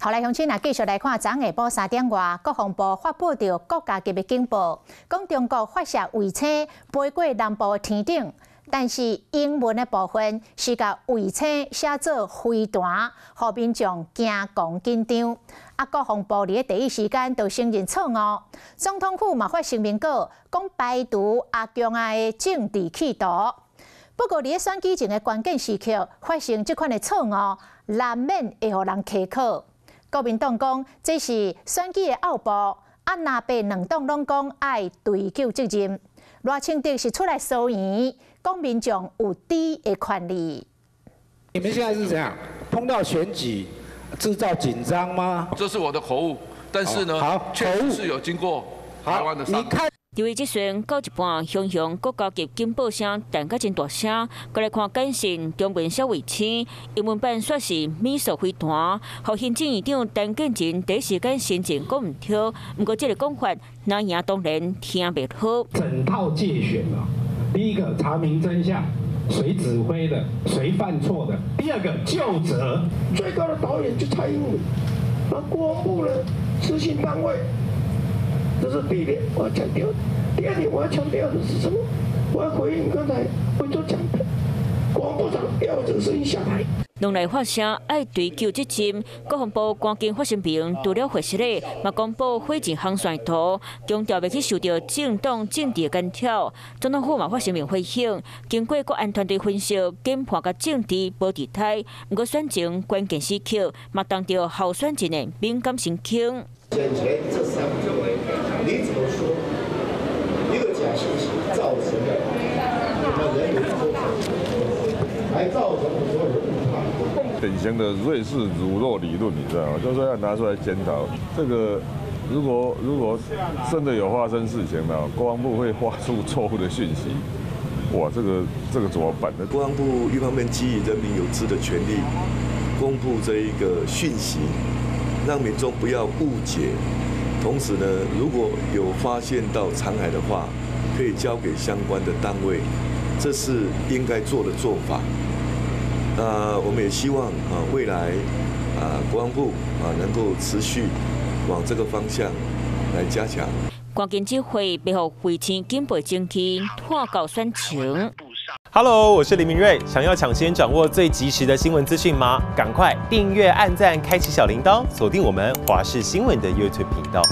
好來，鄉親啊，繼續來看，昨昏下晡3點外，國防部發布著國家級的警報，講中國發射衛星飛過南部的天頂，但是英文的部分是共衛星寫做飛彈，予民眾驚惶緊張。啊，國防部佇咧第一時間就承認錯誤，總統府嘛發聲明稿，講排除阿強仔的政治企圖。不過，佇咧選舉前的關鍵時刻發生這款的錯誤，難免會予人稽考。國民黨講這是選舉的奧步，啊，藍白兩黨攏講愛追究責任。賴清德是出來聲援，講民眾有知的權利。你們現在是怎樣？碰到選舉製造緊張嗎？這是我的口誤，但是呢，好，確實是有經過台灣的。你看。由於這時到一半，雄雄國家級警報聲彈甲真大聲，過來看簡訊，中文小衛星，英文版煞是米索飛彈，予行政院長陳建仁第一時間承認講毋對，毋過這个講法，藍營當然聽袂好。整套介選啊，第一個查明真相，誰指揮的，誰犯錯的；第二個究責，最高的導演就蔡英文，那國防部呢，執行單位。這是第一點，我要強調。第二點，我要強調的是什麼？我要回應剛才惠州講的，國防部長要這個事情下台。攏來發聲愛追究責任，國防部趕緊發聲明，除了回釋咧，嘛公布火箭航線圖，強調袂去受著政黨政治干擾。總統府嘛發聲明回應，經過國安團隊分析，研判佮政治無佇胎，毋過選情關鍵時刻，嘛動著候選人的敏感神經。選前這3個月，你怎麼說？一個假信息造成了我們人民都還造成很多的誤判。典型的瑞士乳酪理論，你知道嗎？就是說要拿出來檢討。這個如果真的有發生事情呢，國防部會發出錯誤的訊息。哇，這個怎麼辦呢？國防部一方面基於人民有知的權利，公布這一個訊息，讓民眾不要誤解。同時呢，如果有發現到殘骸的話，可以交給相關的單位，這是應該做的做法。那我們也希望啊，未來啊，國防部啊能夠持續往這個方向來加強。趕緊指揮，別予衛星警報偵氣拖到選情。 Hello，我是林明瑞。想要搶先掌握最及時的新聞資訊嗎？趕快訂閱、按讚、開啟小鈴鐺，鎖定我們華視新聞的 YouTube 頻道。